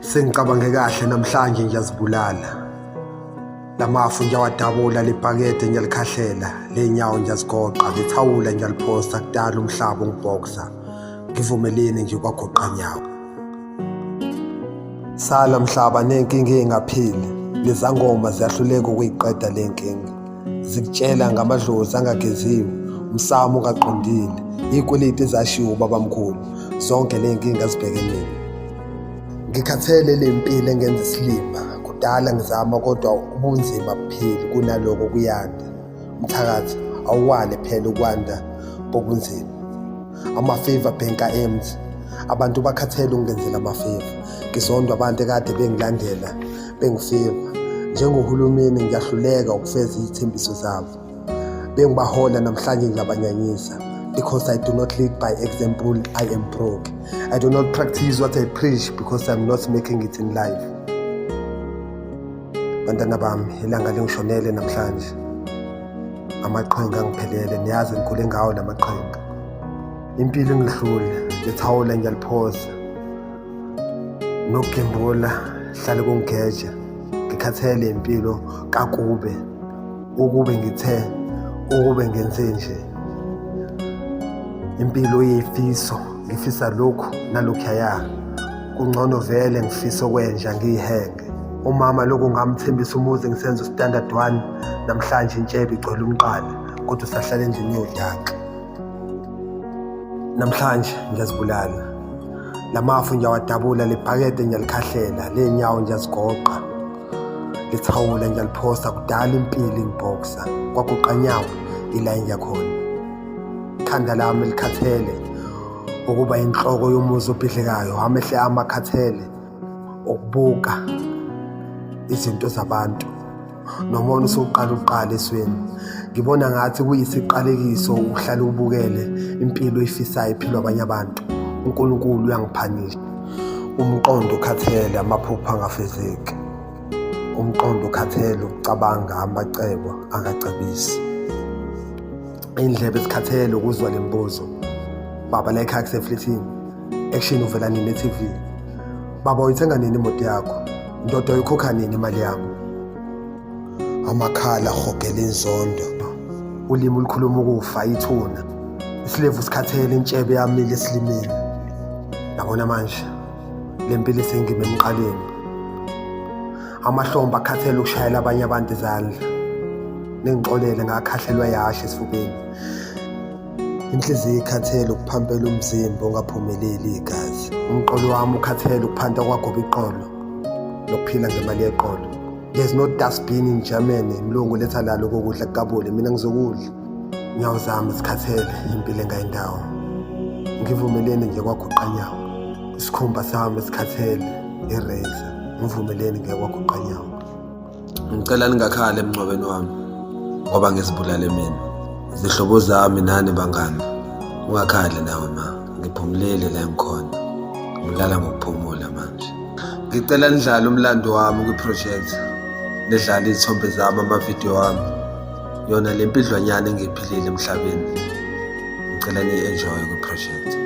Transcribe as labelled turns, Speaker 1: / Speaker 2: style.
Speaker 1: Sengicabange kahle namhlanje ngiyazibulala. Lamafu ngiyawadabula, lebhakede ngiyalikhahlela, ley'nyawo ngiyazigoqa, lethawula ngiyaliphosa, kudala umhlaba ungibhoksa. Ngivumeleni nje kwagoqa nyawo. Sala mhlaba nenkinga engapheli, lezangoma ziyahluleka ukuyiqeda le nkinga. Zikutshela ngamadlozi angageziwe, umsamo ongaqondile, iy'kweleti ezashiwo ubabamkhulu, zonke le nkinga zibheke mina. Ngikhathele le mpilo engenza isilima, kudala ngizama kodwa ubunzima bupheli kunaloko kuyanda. Mthakathi awuwale phela ukwanda bobunzima. Amafeva bhenka empty. Abantu bakhathele ukungenzela amafeva. Ngizondwa abantu ekade bengilandela bengifeva. Njengohulumeni ngiyahluleka ukufeza izithembiso zabo. Bengibahola namhlanje ngiyabanyanyisa. Because I do not lead by example, I am broke. I do not practice what I preach because I'm not making it in life. Bantwana bami, ilanga lingishonele namhlanje. Amaqhinga angiphelele, niyazi ngikhule ngawo lamaqhinga. Impilo ingihlule, lethawula ngiyaliphosa. Nokugembula hlale kungigeja. Ngikhathele impilo kakube. Ukube ngithe, ukube ngenze nje. Impilo iyifiso, ngifisa lokhu nalokhuyaya. Kungcono vele ngifisa okwenja ngiyihenge. Umama lokhu ngamthembisa umuzi ngisenza ustandard 1, namhlanje intshebe igcwele umqala, kodwa usahlala endlini yodaka. Namhlanje ngiyazibulala. Lamafu ngiyawadabula, lebhakede ngiyalikhahlela, ley'nyawo ngiyazigoqa. Lethawula ngiyaliphosa, kudala impilo ingibhoksa. Kwaguqa nyawo ila engiyakhona. Ikhanda lami likhathele ukuba inhloko yomuzi obhidlikayo, amehlo ami akhathele ukubuka izinto zabantu. Nomona usuqala uqala esweni. Ngibona ngathi kuyisiqalekiso uhlale ubukele impilo oyifisayo iphilwa abanye abantu. uNkulunkulu uyangiphanisha. Umqondo ukhathele, amaphupho angafezeki. Umqondo ukhathele ukucabanga amacebo angacebisi. Iy'ndlebe zikhathele ukuzwa le mibuzo. Baba la ekhaya kuseflethini. Action uvela nini e-TV? Baba uyithenga nini imoto yakho? Ndoda uyikhokha nini imali yami? Amakhala ahogela inzondo. Ulimi olukhuluma ukufa ithuna. Isilevu sikhathele, intshebe yamile esilimini. Yabona manje le mpilo isengime emqaleni. Amahlombe akhathele ukushayela abanye abantu izandla. Ningixolele ngakhahlelwa yahashe esifubeni. Inhliziyo ikhathele ukuphampela umzimba ongaphumeleli igazi. Umqolo wami ukhathele ukuphanta kwagoba iqolo nokuphila ngemali yeqolo. There's no dustbin in Germany. Mlungu letha la lokho kudla kukabule, mina ngizokudla. Nyawo zami zikhathele impilo engayindawo. Ngivumeleni nje kwaguqa nyawo. Isikhumba sami sikhathele i-razor. Ngivumeleni ngeke kwaguqa nyawo.
Speaker 2: Ngicela ningakhali emngcwabeni wami ngoba ngizibulale mina. Zihlobo zami nani bangani. Ungakhali nawe ma. Ngiphumulile la engikhona. Ngilala ngokuphumula manje. Ngicela nidlale umlando wami kwi-project. Nidlale izithombe zami, amavidiyo wami. Yona le mpidlwanyana engiyiphilile emhlabeni. Ngicela niyi-enjoy kwi-project.